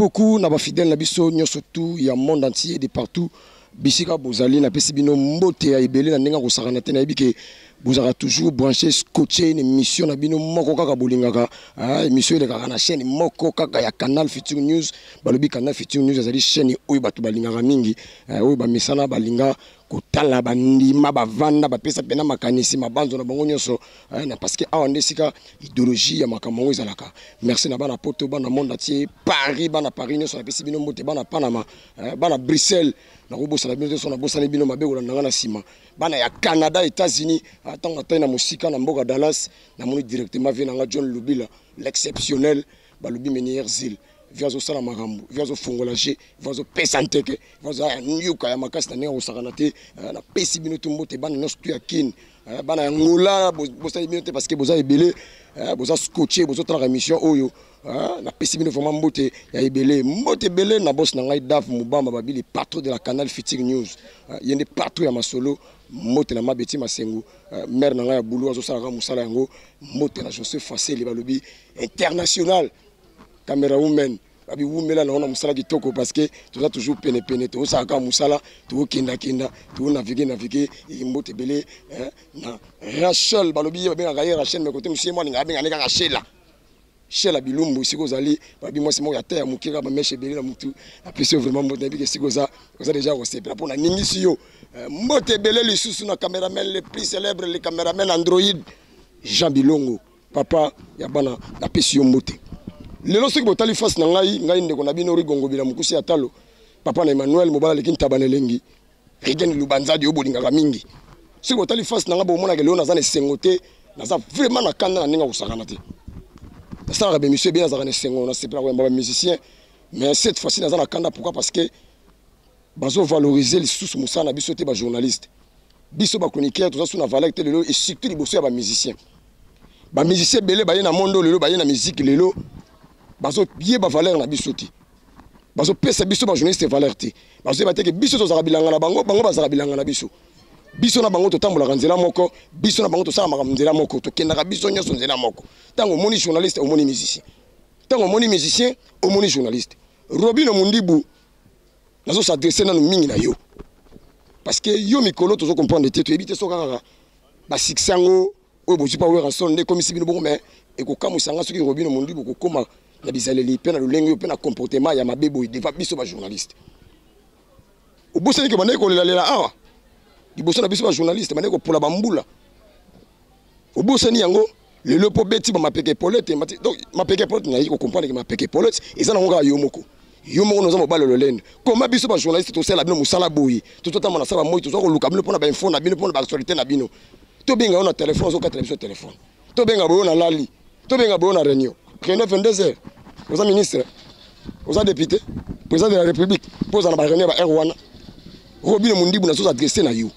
Beaucoup na ba fidèle na biso nyonso tout ya monde entier, de partout bisika bozali, napesi bino mbote ya ebele na ndenge kosakana te. Nayebi ke bozalaka toujours branché, scotché une émission na bino moko kaka bolingaka, émission elekaka na chaîne moko kaka ya Canal Future News. Balobi Canal Future News ezali chaîne oyo bato balingaka mingi, oyo bamesana balinga kotala, bandima bavanda, bapesa mpena makanisi, mabanzo na bango nyonso, na parce que awa nde esika idéologie ya makambo yango ezalaka. Merci na bana Poto, bana monde entier, Paris, bana Paris nyonso, napesi bino mbote, bana Panama, bana Bruxelles, nakobosana bino te. So nabosani bino, mabe kolanda nga na nsima. Bana ya Canada, États-Unis, ntango natali na mosika na mboka Dallas, namoni directement vieux na nga John Lubila l'exceptionnel. Balobi menier zile, vieux azosala makambo, vieux azofongola je, vieux azopesa nteke, vieux aza nyoka ya makasi na ndenge akosakana te. Napesi bino to mbote, bana nyonso tu ya Kine, bana ya Ngola, bosali bino te parce que boza ebele, boza scotché, bozotalaka émission oyo. Napesi bino vraiment mbote ya ebele, mbote ebele na boss na ngai Dave Mobamba, babili patron de la Canal Future News, ye nde patron ya masolo. Mbote na Mabeti Masengu, mare na ngai ya bulu, azosalaka mosala yango. Mbote na Joseph Faseli, balobi international camera woman, babi wumela nango na mosala kitoko, parce que toza toujours penepene, tozosalaka mosala, tokokendakenda, tokonavigue navigue. Mbote ebele na Rachel, balobi ye babengaka ye Rachel, mais kote mosu ye mwa alinga abengane kaka Shela, Shela Bilumbu. Esika ozali, babi mwasi moko ya te ya moke, kaka bameshe ebele na motu, apesi yo vraiment mbote. Nayebi ke esika oza, oza déjà kosepela mpo naningisi yo. Mbote ebele lisusu na cameraman le plus célèbre, le cameraman Android, Jean Bilongo, papa ya bana, napesi yo mbote. Lelo soki botali face na ngai, ngai ndeko na bino Rigongobila Mokusi ya talo, papa na Emmanuel, mobala aleki ntaba na elengi, Rigen Lubanzadi oyo bolingaka mingi. Soki botali face na ngai, bomonaka lelo naza na esengo te, naza vraiment na kanda na ndenge akosakana te. Nasalaka baémission ebele, nazalaka na esengo, nasepela koyamba bamusicien, mais cette fois-ci naza na kanda. Pourquoi? Parce que bazovalorize lisusu mosala na biso te, bajournaliste. Biso bachroniqueur toza su na valeur te lelo, et surtout liboso ya bamusicien. Bamusicien ebele baye na monde oyo lelo, baye na musique lelo, bazoyeba valeur na biso te, bazopesa biso bajournaliste valeur te. Bazoyeba te ke biso tozalaka bilanga na bango, bango bazalaka bilanga na biso. Biso na bango totambolaka nzela moko, biso na bango tosala makambo nzela moko, tokendaka biso nyonso nzela moko. Ntango omoni journaliste, omoni musicien; ntango omoni musicien, omoni journaliste. Robino Mundibu, nazos'adresse nano mingi na yo, parce que yo mikolo tozocomprendre te, toyebi te so kaka basuccès yango oyo bozwi pa Werrason nde ekomisi bino bongo. Mais ekokamwisa nga soki Robino Mundibu kokóma na bizaleli mpe na lolenge oyo mpe na comportement ya mabe boye devant biso bajournaliste. Obosani ke bandaki kolelalela awa liboso na biso bajournaliste, bandaki kopola bambula? Obosani yango? Lelo mpo beti bamapeke polete. Donc mapeke polete, nayi kocomprendre ke mapeke polete eza nango kaka yo moko, yo moko noza mobali lolendo. Koma biso bajournaliste tosala bino mosala boye, tototamba na sala moi, toza koluka bino mpona bainfo na bino, mpona baactualité na bino. Tobenga yo na telefone, ozokatela biso telefone. Tobenga boyo na lali, tobenga boyo na réunion, réunion 22 heures. Oza ministre, oza député, président de la République, mpo oza na baréunion ba heure wana? Robino Mundibu, nazo adresse na yo.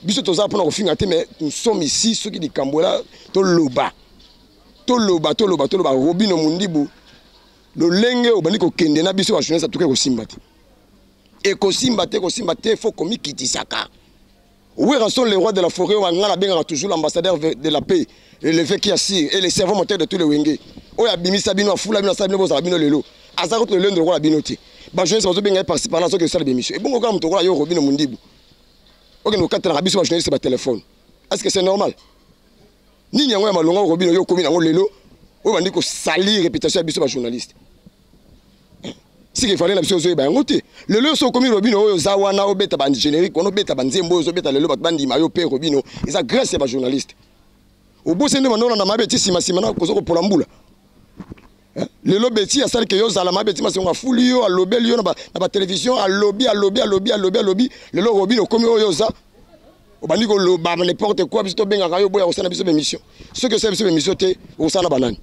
Biso toza mpona kofinga te, mais nous sommes ici soki likambo ela, toloba, toloba, toloba, toloba. Robino Mundibu, lolenge obandi kokende na biso bajournaliste, atuka ekosimba te, ekosimba te, ekosimba te. Faut komikitisaka. Werrason, le roi de la forêt, nga nabengaka toujours l'ambassadeur de la paix, l'évêque qui assure et le cerveau moteur de tous les Wenge. Oyo abimisa bino, afula bino, asala bino bozala bino lelo, aza kutu lolendo lokola bino te. Bajournaliste bazobenga ye par-ci par-là soki osala bémission. Ebongo kaka moto lokola yo, Robino Mundibu, okende kokatelaka biso bajournaliste batelefone, est ce que c'est normal? Nini yango ya malonga, Robino, yo okomi nango lelo oyo bandi kosalir réputation ya biso bajournaliste? Sika efale na biso ozoyeba yango te. Lelo oyo so okomi, Robino, oyo oza wana, obeta bagénérique wana, obeta banzembo oyo ozobeta lelo, bato bandima yo mpe Robino, eza grâce ya bajournaliste. Obosi nde bandolanda mabe ti nsima na koza kopola mbula. Lelo beti asali ke yo ozala mabe ti masengo, afuli yo, alobeli yo na batelevizio, alobi, alobi, alobi, alobi, alobi. Lelo Robino okomi oyo oza, obandi koloba n'importe quoi. Biso tobengaka yo, boya kosala biso bémission. Soki osala biso bémission te, okosala na banani?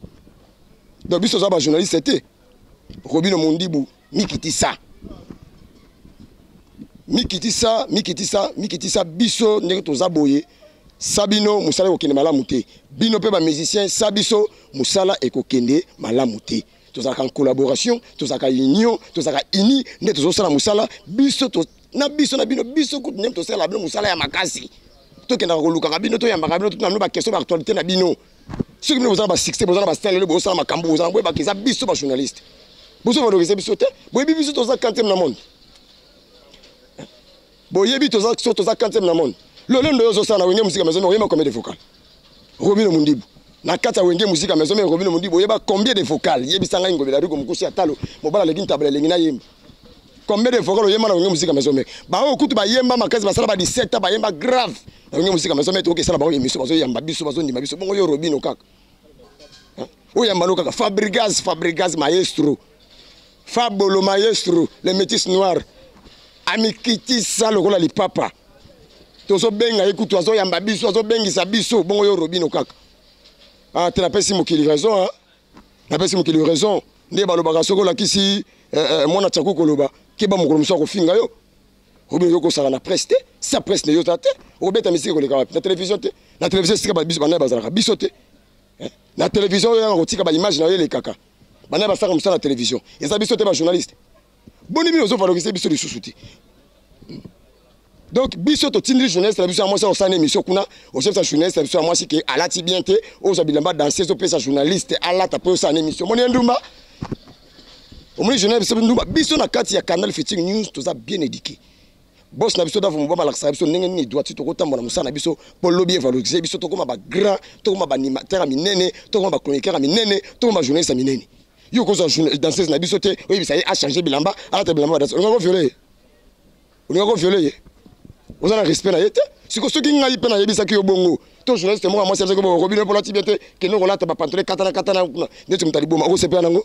Donc biso toza bajournaliste te. Robino Mundibu, mikitisa, mikitisa, mikitisa, mikitisa. Biso ndenge toza boye, sa bino mosala ekokende malamu te. Bino mpe bamusicien, sa biso mosala ekokende malamu te. Tozalaka en collaboration, tozalaka union, tozalaka uni nde tozosala mosala. Biso na biso na bino, biso kutu ndenge tosala bino mosala ya makasi, tokendaka kolukaka bino, toyambaka bino, totuna bino baquestion, baactualité na bino. Soki bino boza na basuccès, boza na bastin lelo, bozosala makambo, bozala boyebaka eza biso bajournaliste. Bozovalorize biso te. Boyebi biso toza quantième na monde. Boyebi toza so toza quantième na monde. Lolendo yo ozosala na Wenge Musica Maison Mère, oyeba combien de vocal? Robino Mundibu. Na kati ya Wenge Musica Maison Mère, Robino Mundibu, oyeba combien de vocal? Yebisa ngai Ngobila Rigo Mukusi ya talo, mobala leki ntabala elengi na yemba. Combien de vocal oyemba na Wenge Musica Maison Mère? Ba oyo kutu bayemba makasi, basala ba 17 ans, bayemba grave. Na Wenge Musica Maison Mère, tokesala bango émission, bazoyamba biso, bazondima biso. Bongo yo Robino kaka. Oyamba no kaka Fabregas, Fabregas maestro. Fabolo maestro, le métis noir. Amikitisa lokola lipapa. Tozobenga ye kutu azoyamba biso, azobengisa biso. Bongo yo Robino kaka. Ah, te napesi mokili raison, hein? Napesi mokili raison. Nde balobaka soki olakisi mwana tsaku koloba, keba mokolo mosusu akofinga yo. Robino yo kosala na presse te, sa presse ne yo te. Okobeta misiki koleka wapi? Na télévision te. Na télévision esika ba biso bana bazalaka biso te. Na télévision oyo yanga kotika ba image na yo elekaka. Bana basaka mosala na télévision. Eza biso te ba journaliste. Boni bino ozovaloriser biso lisusu te. Donc biso totindeli journaliste na biso ya mwasi osala émission kuna, ozopesa journaliste na biso ya mwasi ke alati bien te, ozwa bilamba danse, ezopesa journaliste alata mpo osala émission. Omoni ye ndumba, omoni journaliste biso ndumba. Biso na kati ya Canal Futur News toza bien éduqué. Boss na biso Davo Mobamba alakisaka biso ndenge nini droit tokotambola mosala na biso mpo lobi evaloriser biso, tokóma ba grand, tokóma ba animateur ya minene, tokóma ba chroniqueur ya minene, tokóma ba journaliste ya minene. Yo kozwa danseuse na biso te, oyebisa ye achange bilamba, alata bilamba ba danse. Olinga koviole ye, olinga koviole ye, oza na respect na ye te. Siko soki ngai mpe nayebisaki yo bongo, to journaliste moko ya mwasi ayebisaki bongo, Robino mpo olati bien te, kende kolata bapantalon katana katana kuna neti moto aliboma, okosepela nango?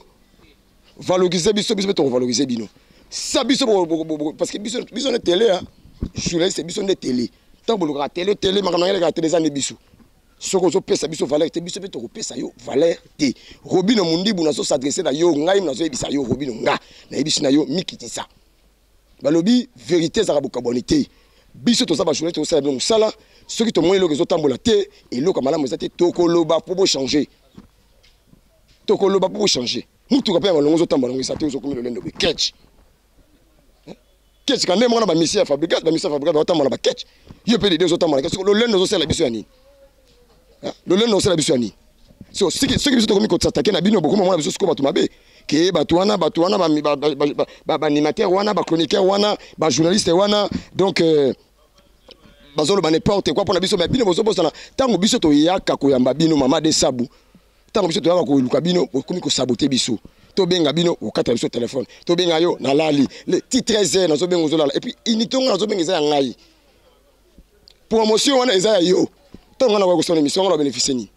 Valoriser biso, biso mpe tokovaloriser bino. Sa biso, parce que biso, biso nde télé, journaliste, biso nde télé. Ntango bolukaka télé, télé makambo na ngai elekaka télé, eza nde biso. Soki ozopesa biso valeur te, biso mpe tokopesa yo valeur te. Robino Mundibu, nazos'adresser na yo, ngai nazoyebisa yo Robino, nga nayebisi na yo, mikitisa. Balobi vérité ezalaka bokabwani te. Biso toza bajournaliste, tokosala bino mosala. Soki tomoni eloko ezotambola te, eloko ya malamu eza te, tokoloba mpo bochange, tokoloba mpo bochange. Mutuka mpe ya malongo ozotambola yango eza te, ozokomi lolendo boye, ketch ketch ka nde moko na bamisi ya Fabregas. Bamisi ya Fabregas baotambola baketch, yo mpe lide ozotambola ketch. Lolendo ozosala biso ya nini? Lolendo ozosala biso ya nini? So soki biso tokomi kosatake na bino, bokoma mona biso sikoyo bato mabe, ke bato wana, bato wana, baanimateur wana, bachroniqueur wana, bajournaliste wana, donc bazoloba n'importe quoi mpona biso. Mais bino bozobosana ntango biso toyaka koyamba bino, mama de sabu, ntango biso toyaka koluka bino, bokomi kosaboter biso. Tobenga bino, okata biso telefone. Tobenga yo, nalali le ti 13 heures, nazobenga, ozolala. Et puis unité ngo nazobenga eza ya ngai, promotion wana eza ya yo. Ntango ngai nakoki kosala émission ngo na bénéfice nini?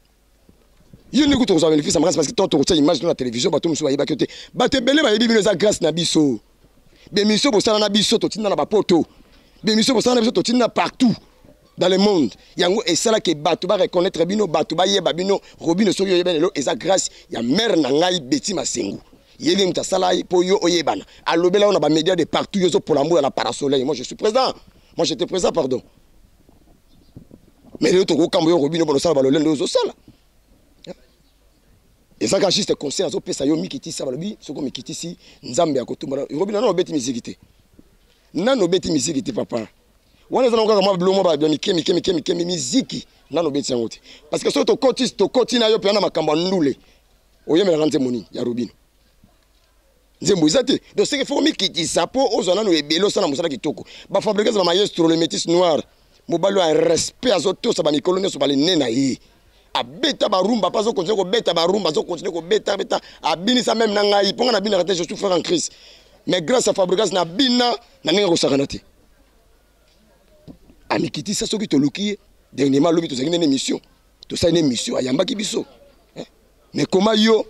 Yo nde kutu kozwa bénéfice ya makasi, parce que ntango tokotia image to na télévision, bato mosusu bayebaki yo te. Bato ebele bayebi bino, eza grâce na biso. Bémission bosala na biso, totinda na bapoto. Bémission bosala na biso, totinda partout dans le monde. Yango esalaki bato bareconnaître bino, bato bayeba bino. Robino, soki oyeba lelo, eza grâce ya mare na ngai Beti Masengu. Ye nde moto asala ye mpo yo oyebana, alobela yo na bamédia de partout. Yo ozopola mbula na parasoleil. Moi je suis présent, moi j'étais présent, pardon. Mais lelo tokokamba yo Robino mpona osala balolendo ozosala. Ezaka juste conseil azopesa yo, mikitisa. Balobi soki omikitisi, Nzambe akotumba. Robino, nano obeti miziki te, nano obeti miziki te, papa. Wana eza nango kaka mwa biloko mwa ya mike mike mike mike. Miziki nano obeti yango te, parce que soki tokoti, tokoti na yo mpenza na makambo ya ndule, oyemelaka nzembo nini ya Robino? Nzembo eza te. Donc seke fo mikitisa mpo ozwa nano ebele, osala mosala kitoko. Bafabrikase, bamaestro, le métis noir, mobali oyo ya respect, azotosa bamikolo nyonso balene na ye. Abeta barumba mpe azokontinue kobeta barumba, azokontinue kobeta beta. Abinisa même na ngai, mpo ngai nabinaka te, je suis frère en Christ, mais grâce à Fabregas nabina na ndenge akosakana te. Amikitisa. Soki toluki ye dernièrement, alobi tozalaki nene émission, tosali na émission, ayambaki biso. Mais koma yo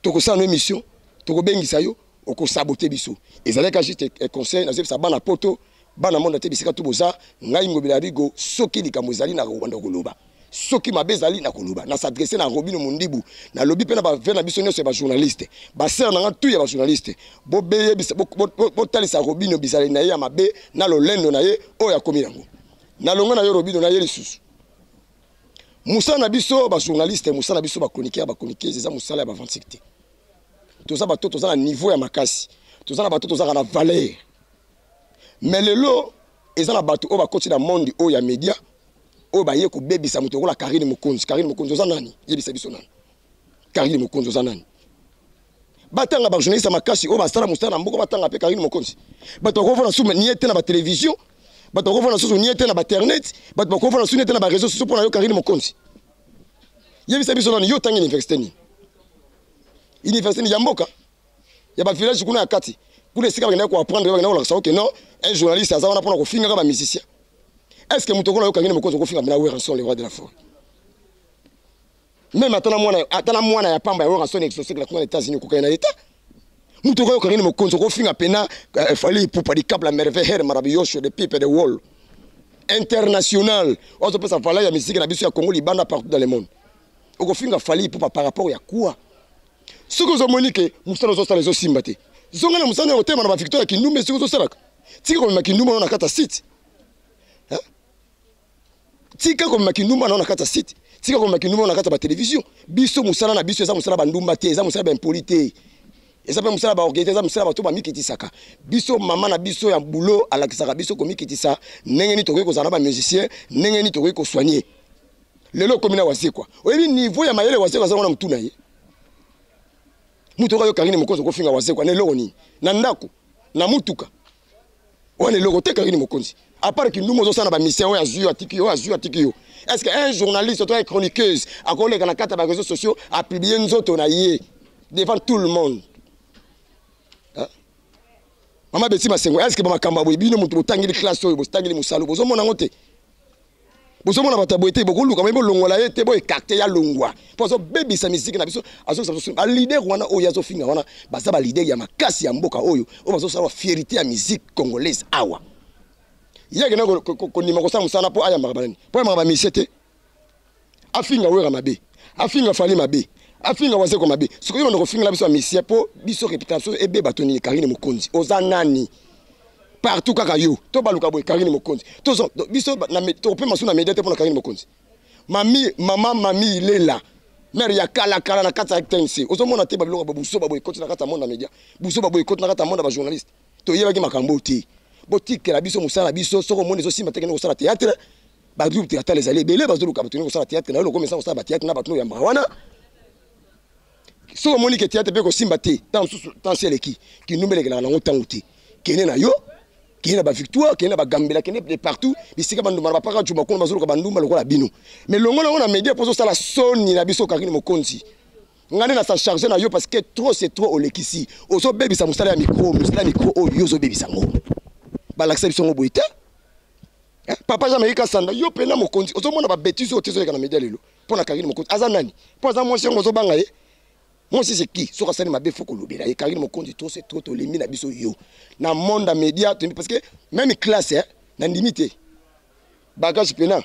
tokosala no émission, tokobengisa yo, okosaboter biso. Ezalaki juste conseil nazoyebisa bana poto, bana monde te, bisika to boza. Ngai Ngobila Rigo, soki likambo ezali, na kobanda koloba. Soki mabe ezali, na koloba. Na s'adresse na Robino Mondibu, nalobi mpe na bave na biso nyonso ya bajournaliste, basere na nga tu ya bajournaliste, bobeyebisa, botalisa Robino bizaleli na ye ya mabe na lolendo na ye oyo akomi yango. Nalongo na yo Robino, na ye lisusu. Mosala na biso bajournaliste, mosala na biso bachroniqueur, bachroniqueuse, eza mosala ya baventique te. Toza bato toza na niveau ya makasi, toza na bato tozalaka na valeur. Mais lelo eza na bato oyo bakoti na monde oyo ya média, oyo baye kobebisa moto lokola Karine Mokonzi. Karine Mokonzi, oza nani? Yebisa biso nani. Karine Mokonzi, oza nani? Batanga ba journaliste makasi oyo basala mosala na mboka, batanga mpe Karine Mokonzi. Bato bakovanda susu nie te na batelevizio, bato bakovanda susu nie te na bainternet, bato bakovanda susu nie te na bareseau sociaux mpo na yo Karine Mokonzi. Yebisa biso nani yo otangi université nini? Université nini ya mboka ya bavillage kuna ya kati kuna esika bakendaki koapprendre, bakendaki kolakisa oke non, un journaliste aza wana mpona kofingaka bamusicien. Est ce que moto okola yo Karine Mokonzi okofinga mpena Werrason, le roi de la forêt? Même ata na mwana, ata na mwana ya pamba ya Werrason exaucé la kuna na États-Unis, okokaki na eta moto okoyo Karine Mokonzi okofinga pena Fally Ipupa Dicap la Merveille, her maravilloso de pipe de wall international, oyo azopesa valeur ya misiki na biso ya Congo libanda, partout dans le monde. Okofinga Fally Ipupa par rapport ya quoi? Soki ozomoni ke mosala ozosala ezosimba te, zonga na mosala ya kotema na bavictoire ya kindumba. Esiki ozosalaka, tika komema kindumba nao na kati ya site. Tika komema kindumba nao na kati ya site, tika komema kindumba nao na kati ya batelevizio. Biso mosala na biso eza mosala bandumba te, eza mosala baimpoli te, eza mpe mosala baorgueil te, eza mosala bato bamikitisaka. Biso, mama na biso ya bulo alakisaka biso komikitisa, ndenge nini tokoki kozala na bamusicien, ndenge nini tokoki kosoigne. Lelo okomi na Wazekwa, oyebi niveau ya mayele Wazekwa aza wana, motu na ye moto oyo Karine Mokonzi okofinga Wazekwa na eloko nini? Na ndako, na mutuka wana, eloko te. Karine Mokonzi, à part kindumba ozosala na bamission, oyo azwi yo, atiki yo, oyo azwi yo, atiki yo. Est ce que un journaliste to un chroniqueuse akoleka na kati ya baréseaux sociaux, apublie nzoto na ye devant tout le monde? Mama Beti Masengo, est ce que bamakambo ya boye, bino moto botangeli classe oyo, botangeli mosalo, bozomona yango te? Bozomona bato ya boye te? Bokoluka moi bolongola ye te, boécarter ya longwa, mpo azobebisa misiki na biso. Azokisa biso. Baleader wana oyo azofinga wana, baza baleader ya makasi ya mboka oyo, oyo bazosala fierté ya musique congolaise awa. Ye akenda kondima kosala mosala mpo ayambaka banani, mpo ayambaka bamusicien te. Afinga Wera mabe, afinga Fally mabe, afinga Wazeko mabe. Sikoyo banda kofingela biso bamusicien mpo biso réputation ebeba to nini? Karine Mokonzi, oza nani? Partout kaka yo to baluka boye. Karine Mokonzi, biso tokopema su na media te mpona Karine Mokonzi. Mami, mama, mami Ilela, mare ya kalakala na kati ya RTNC, ozomona te babiloko buso baboye ekoti na kati ya monde ya media, buso baboye ekoti na kati ya monde ya bajournaliste? Toyebaki makambo te. Botikela biso mosala na biso. Soki omoni ezosimba te, kende kosala théâtre. Bagroupe théâtral ezali ebele, bazoluka bato kosala théâtre na yo. Lokomesa kosala bathéâtre na bato oyambaka wana. Soki omoni ke théâtre mpe kosimba te, ntango mosusu tansi eleki, kindumba elekelaka nango ntango te. Kende na yo, kende na bavictoire, kende na bagambela, kende de partout bisika bandumba na bapaka juma kuna, bazoluka bandumba lokola bino. Mais longo nango na média mpo ozosala soni na biso. Karine Mokonzi, ngai nde nasa charge na yo, parce que trop c'est trop. Olekisi, ozobebisa mosala ya micro, mosala ya micro oyo yo ozobebisa yango. Balakisa biso yango boye te. Papa Jean Marie Kasanda, yo mpena mokonzi, ozomona babêtises oyo te ezoleka na média lelo mpo na Karine Mokonzi? Aza nani mpo aza mwasi yango ozobanga ye? Mwasi c'est qui? Soki asali mabe, faut kolobela ye. Karine Mokonzi, trop c'est trop. Tolembi na biso yo na monde ya média, tolembi, parce que même classe nandimi te. Bagage mpena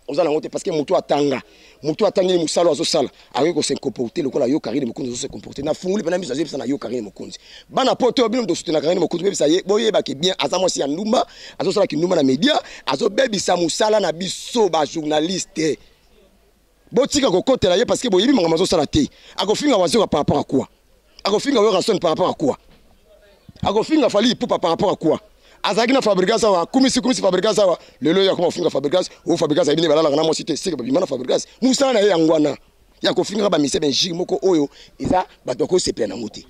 oza nango te, parce que moto atanga, moto atangeli mosala oyo azosala, akoki kose comporter lokola yo Karine Mokonzi azose comporter? Nafunguli mpena miso, azoyebisa na yo Karine Mokonzi. Bana poto, bino moto osoutenaka Karine Mokonzi, boyebisa ye, boyebaki bien, aza mwasi ya ndumba, azosala kindumba na média, azobebisa mosala na biso bajournaliste. Botika kokotela ye, parce que boyebi makambo azosala te. Akofinga Wazekwa par rapport à quoi? Akofinga Werrason par rapport à quoi? Akofinga Fally Ipupa par rapport à quoi? Azalaki na Fabregas awa, akumisi kumisi Fabregas awa. Lelo oyo akoma kofinga Fabregas oyo. Fabregas ayebi nde balalaka na mwasi te, seke babima na Fabregas. Mosala na ye yango wana ya kofingaka bamise benjire moko oyo eza bato bakosepela nango te.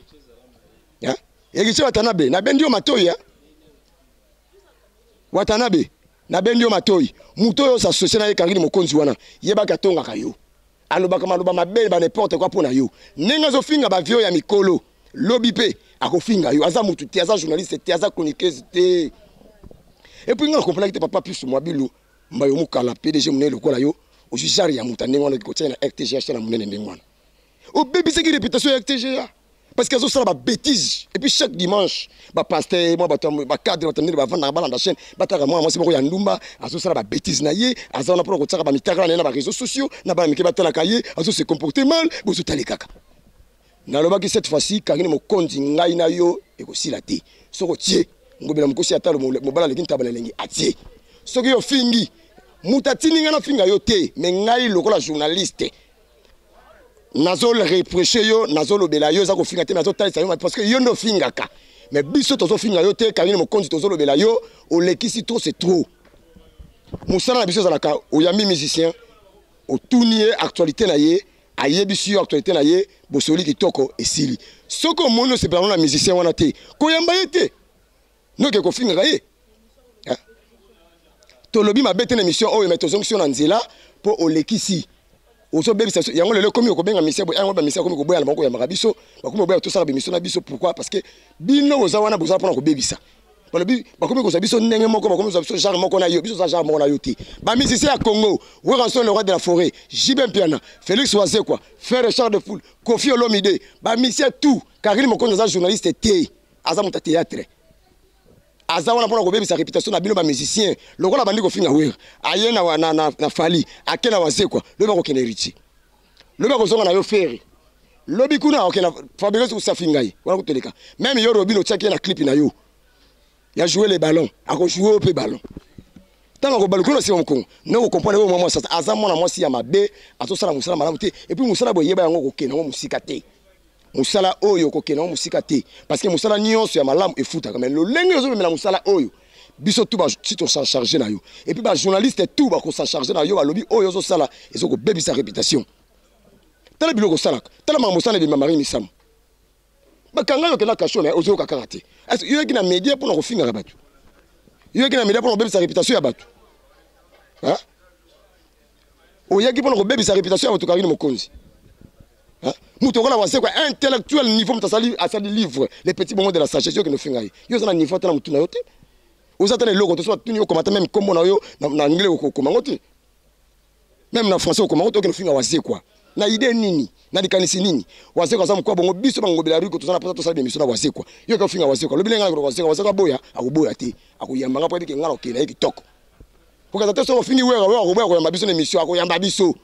Héritier Watanabe, nabendi yo matoi ya Watanabe, nabendi yo matoi. Moto oyo osassocie na ye, Karine Mokonzi wana, yebaki atongaka yo, alobaka maloba mabe ba n'importe quoi mpo na yo. Ndenge azofinga bavio ya mikolo, lobi mpe akofinga yo. Aza motu te, aza journaliste te, aza chroniqueuse te. Et puis nga nakomprendaki te, papa Pius Mwabilu Mbayo Mokala, PDG monene lokola yo, ozwi genre ya moto ndenge wana, kotia na RTGA na monene ndenge wana, obebisaki réputation ya RTGA, parce que azosala babêtise. Et puis chaque dimanche, bapasteur mwa bato, bacadre, bato ndenge bavandaka, balanda chaîne, bataka mwana mwasi moko ya ndumba azosala babêtise na ye. Aza wana mpona kotiaka bamitakala na ye na baréseaux sociaux, na bana mike batalaka ye azose comporter mal. Bozotali kaka. Nalobaki cette fois-ci, Karine Mokonzi, ngai na yo ekosila te. Soki otie ngobela mokosi, ata mobala aleki ntaba na elengi atie. Soki yo fingi moto, atindi ngai nafinga yo te, mais ngai lokola journaliste nazoreproche yo, nazolobela yo. Eza kofinga te, nazotalisa yo, parce que yo nde ofingaka, mais biso tozofinga yo te. Karine Mokonzi, tozolobela yo, olekisi, trop c'est trop. Mosala na biso ezalaka oyambi musicien, otuni ye actualité na ye. Ayebisi yo actualité na ye, bosoli kitoko, esili. Soki omoni osepela na musicien wana te, koyamba ye te, noke kofingaka ye. Tolobi mabe te na émission oyo, mais tozongisi yo na nzela mpo olekisi, ozobebisa yango. Lelo ekomi okobenga musicien boye, yango bamusicien akomi koboya na bango koyambaka biso, bakomi koboya tosala baémission na biso. Pourquoi? Parce que bino boza wana, boza mpona kobebisa. Balobi bakomi kozwa biso ndenge moko, bakomi kozwa biso genre moko na yo. Biso oza genre moko na yo te. Bamusicien ya Congo, Werrason le roi de la forêt, JB Mpiana, Félix Wazekwa, Frère Richard de Foule, Koffi Olomide, bamusicien tout. Karine Mokonzi aza journaliste te, aza moto ya théâtre. Aza wana mpona kobebisa réputation na bino bamusicien. Lokola bandi kofinga Wera, aye na Fally, ake na Wazekwa, lobi akokende Héritier, lobi akozonga na yo Ferre, lobi kuna akokende Fabrice Kosafi. Ngai wana kotoleka même yo Robin, otiaki ye na clip na yo ya jouer les ballons, akojouer mpe ballon. Ntango akobaluka na nsima mokongo, nde okocomprendre oyo mwa mwasi aza mwana mwasi ya mabe, azosala mosala malamu te. Et puis mosala boye, yeba yango, okokende yango mosika te. Mosala oyo okokende yango mosika te, parce que mosala nyonso ya malamu efutaka. Mais lolenge ozomemela mosala oyo, biso tu si tos'en charge na yo, et puis bajournaliste tout bakos'en charge na yo. Balobi oyo ozosala ezokobebisa réputation. Tala biloko osalaka, tala makambo osala. Ebima Marie Misamu, bakanga yo, okenda cachot, mais ozoyoka kaka te. Yoyaki na média mpona kofingaka bato? Yoyaki na média mpona kobebisa réputation ya bato? Oyaki mpona kobebisa réputation ya bato? Karine Mokonzi, moto okola Wazekwa, intellectuel, niveau moto asali, asali livre Les petits bonbons de la sagesse, yo okende ofinga ye. Yo oza na niveau ata na motu na yo te, oza ata na eloko te. So batuni yo, komata même kombo na yo na anglais, okokoma ngo te, même na français okoma ngo te. Okende ofinga Wazekwa na idée nini, na likanisi nini? Wazekwa aza mokwa bongo. Biso bangobela riko, toza na mposa tosala bémission na Wazekwa. Yo ke ofinga Wazekwa, lobi ndenge nga Wazekwa, Wazekwa aboya, akoboya te, akoyambanga mpo yebike nga na okende ye kitoko. Pokaza te soki ofingi Wera, Wera akoboya koyamba biso na émission, akoyamba biso,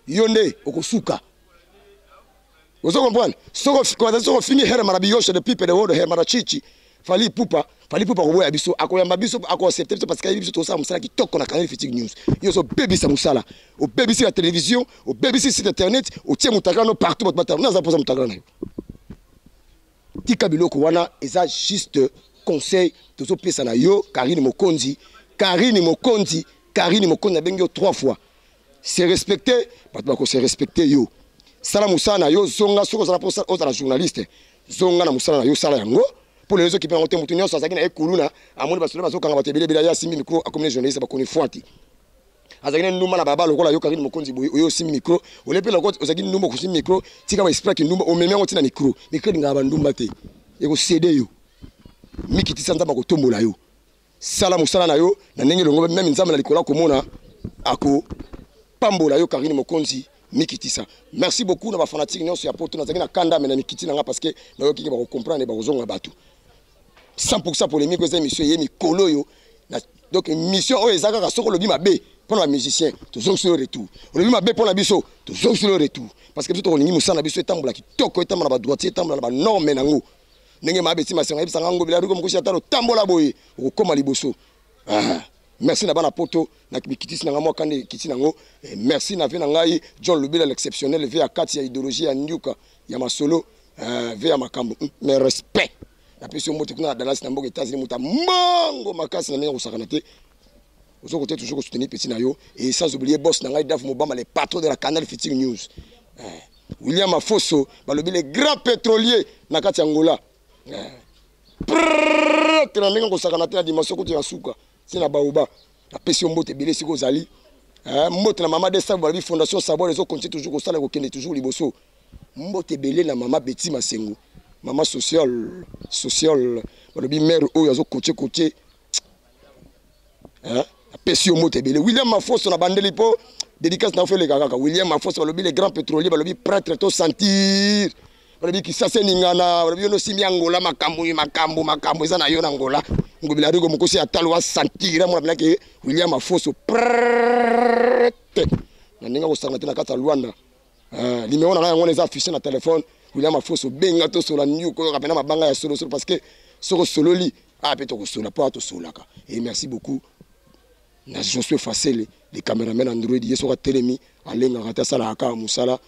yo nde okosuka. Ozo comprendre? Soki ofingi Here Marabiyoshe, the people, the world, Here Marachichi, Fally Ipupa, Fally Ipupa akoboya biso? Akoyamba biso, akoaccepte biso, parce que ayebi biso tosala mosala kitoko na Canal Futur News. Yo ozobebisa mosala, obebisi ya télévision, obebisi site internet, otie motakala no partout, bato batala. Naza mposa motakala na yo? Tika biloko wana. Eza juste conseil tozopesa na yo, Karine Mokonzi. Karine Mokonzi, Karine Mokonzi, abengi yo trois fois. Se respecte, bato bakose respecte yo. Sala mosala na yo, zonga. Soki ozala mposa ozala journaliste, zonga na mosala na yo, sala yango. Mpo lelo ezokipe yango te. Motu nyonso azalaki na ye kuluna, amoni basoda bazokanga bato ebele ebele, aye asimbi micro, akomi ne journaliste. Bakoni fwati azalaki ne ndumba na baba lokola yo Karine Mokonzi boye. Oyo osimbi micro, ole mpe lokola ozalaki ndumba, okosimbi micro, tika baesprit kindumba, omemi yango ntina micro. Micro elingaka bandumba te, ekosede yo. Mikitisa, Nzambe akotombola yo. Sala mosala na yo na ndenge elongo, même Nzambe na likolo akomona, akopambola yo. Karine Mokonzi, mikitisa. Merci beaucoup na bafanatike nyonso ya Poto. Nazalaki na kanda, mais na mikiti na nga, parce que nayoki ke bakocomprendre, bakozonga bato. 100% polémique eza émission eye mikolo oyo. Donc mission oyo eza kaka soki olobi mabe mpona bamusicien, tozongisi yo retour. Olobi mabe mpona biso, tozongisi yo retour, parce que biso tokolingi mosala na biso etambola kitoko, etambola na badroitier, etambola na banorme nango. Ndenge mabe esi masengo ayebisanga Ngobela Riko Mokosi, ata lotambola boye, okokóma liboso. Ah, merci na bana Poto na mikitisi na nga mwa kande ekiti nango. Merci na vie na ngai John Lubila l'exceptionnel, vie ya kati ya idéologie ya ndiuka ya masolo, vie ya makambo. Mais respect, napesi yo mbote kuna na Dallas, na mboka États-Unis. Moto mbongo makasi na ndenge kosakana te, ozo kote toujours kosoutenir petit na yo. Et sans oublier boss na ngai Daf Mobamba, le patron de la Canal Futur News, William Afoso, balobi le grand pétrolier na kati ya Angola, prêtre na ndenge kosakana te, na dimension kutu ya suka si na baoba. Napesi yo mbote ebele esika ozali. Mbote na mama Desa, balobi Fondation Sabor ezocontinue toujours kosala, kokende toujours liboso. Mbote ebele na mama Beti Masengo, mama social social, balobi mare oyo azokotie kotie. Apesi yo mbote ebele. William Mafoso, na bandeli mpo dédicace na ofeleka kaka William Mafoso, balobi le grand pétrolier, balobi prêtre to sentir, balobi Kisasa eningana, balobi yo nosimbi Angola, makambo makambo makambo eza na yo na Angola. Ngobila Rigo Mokosi ya talo asentir amona mpenake William Mafoso, prêtre na ndenge akosanga te na kati ya Lwanda. Numéro na ngai yango wana eza affiché na telefone. William Afoso, benga tosola ndu koyoka mpena mabanga ya solosolo, parce que soki osololi aya mpe tokosola mpo aya tosolaka. Et merci beaucoup na Josué Fasele, le cameraman Android. Ye soki atelemi, alengaka te, asalaka kaka mosala.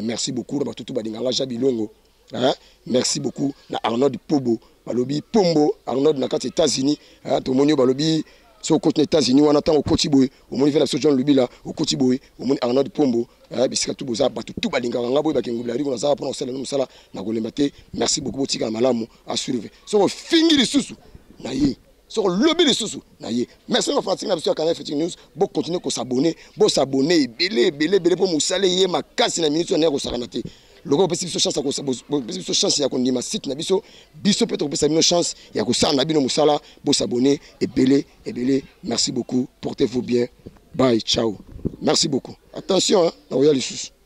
Merci beaucoup na bato tu balinganga Jean Bilongo, hein? Merci beaucoup na Arnold Pobo, balobi Pombo Arnold na kati États-Unis, hein? Tomoni oyo balobi Soki okoti na États-Unis wana, ntango okoti boye, omoni ve na biso John Lubila, okoti boye, omoni Arnold Pombo. Bisika tu boza, bato tu balingaka nga, boyebake Ngobila Rigo nazaka mpona kosala no mosala na kolemba te. Merci beaucoup, botikala malamu. Asuive soki ofingi lisusu na ye, soki olobi lisusu na ye. Merci na fanatique na biso ya Canal Fetting News. Bocontinue kos'abonner, bos'abonner ebele ebele ebele, mpo mosala ye makasi na minute wana ya kosakana te. Lokola bopesi biso chance, bopesi biso chance ya kondima site na biso, biso mpe tokopesa bino chance ya kosala na bino mosala. Bos'abonner ebele ebele. Merci beaucoup, portez-vous bien, bye, ciao, merci beaucoup. Attention, nakoya lisusu.